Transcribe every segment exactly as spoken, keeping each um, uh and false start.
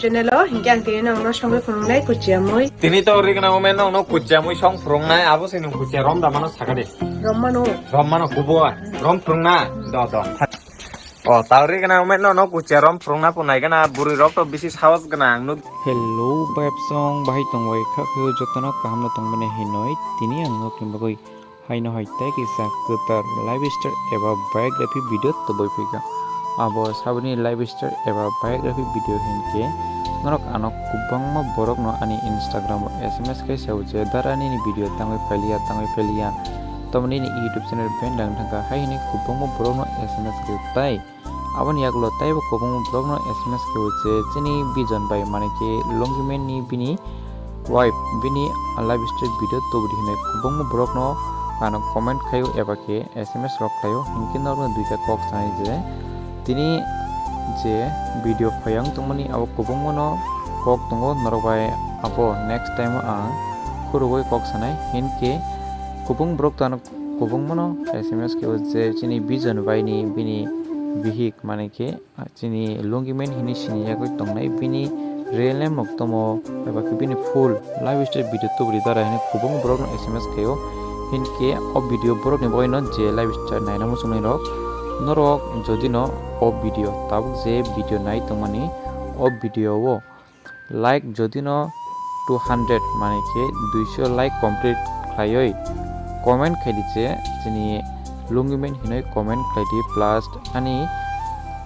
Channel o, hinkhe ang tini nokno songwi phunuknai kuchia mui. Tini to rikna ume nokno kuchia mui song phunuknai, abo se nung kuchia rom da mano sakade. Rom mano. Rom mano kubo, rom phunukna, do, do. O, tawri gana ume no, no kuchia rom phurungna punai gana, buri rok to bisi sahos gana ang nuk. Hello, bayap song, bahai tong bai kha khe jotono kaham no tong mani hinoi, tini ang nok ni bagwi haino hai tei kisa kwtal lifestyle eba biography video tubui phika. Abo saboni lifestyle eba biography video hinkhe norok ano kwbangma borok no ani Instagram o S M S khai sao je, "Dara nini video tangwi phailiya, tangwi phailiya." Tomoni ni YouTube channel band dang thangkha, hai hini kwbangma borok no S M S khai tai. Aboni yagulo taibo kwbangma borokno S M S khe je chini bijon bai, mane khe Lungiman ni bini wife, bini live stream video tubudi hinwi kwbangma borokno ano comment khaio eba khe S M S rok khlaio. Hinkhe norokno duita kok sanai je tini je video phai ang tongmani abo kwbangmano kok tongo, norok bai abo next time o ang khurugwi kok sanai. Hinkhe kwbang borok to ano kwbangmano S M S khe je chini bijon bai ni bini bihik, mane khe chini Lungiman hinwi sinijagwi tongnai, bini real name rok tomo eba khe bini full live stream video tubudi dara hinwi kwbangma borokno S M S khaio. Hinkhe o video borokni bagwino je live stream naina muchungnai rok, norok jodi no o video, tabuk je video nai tongmani, o video o like jodi no two hundred, mane khe duiso like complete khlaioi comment khaidi je chini Lungiman hinwi comment khlaidi, plus ani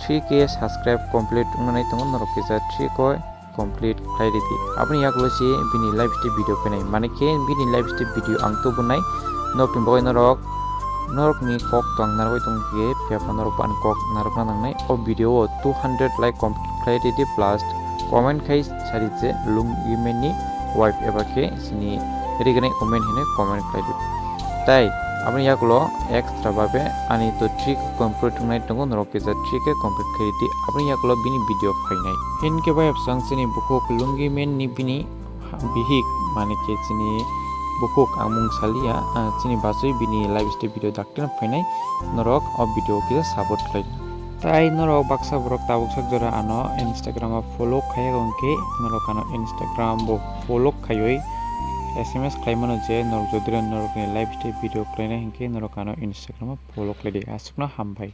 three K subscribe complete wngnai tongo, norok kisa three K complete khlai ridi. Aboni yagulo se bini live stream video phainai, mane khe bini live stream video ang tubunai. Nokni bagwi norok, norokni kok to ang narwgwi tong khe, phiya pha norok bo ani kok narwkna nangnai. O video o two hundred like complete khlai ridi, plus comment khai sadi je Lungiman ni wife eba khe chini rignai women hinwi comment khlai di. Tai aboni yagulo extra babe ani to three K complete wngnai tongo, norok kisa three K complete khai di. Aboni yagulo bini video phainai. Hinkhe bayap sang chini bukhuk Lungiman ni bini bihik, mane khe chini bukhuk, ang mung saliya, ah, chini bachwi bini live stream video daktino phainai, norok o video kisa support khlai. Tai norok baksa borok tabuk sak jora ano Instagram o follow khaiya wngkhe norok ano Instagram bo follow khaiwi S M S khlai mano je norok jodi norokni live stream video khlaina hinkhe norok ano Instagram o follow khlai di. Aswkno hambai.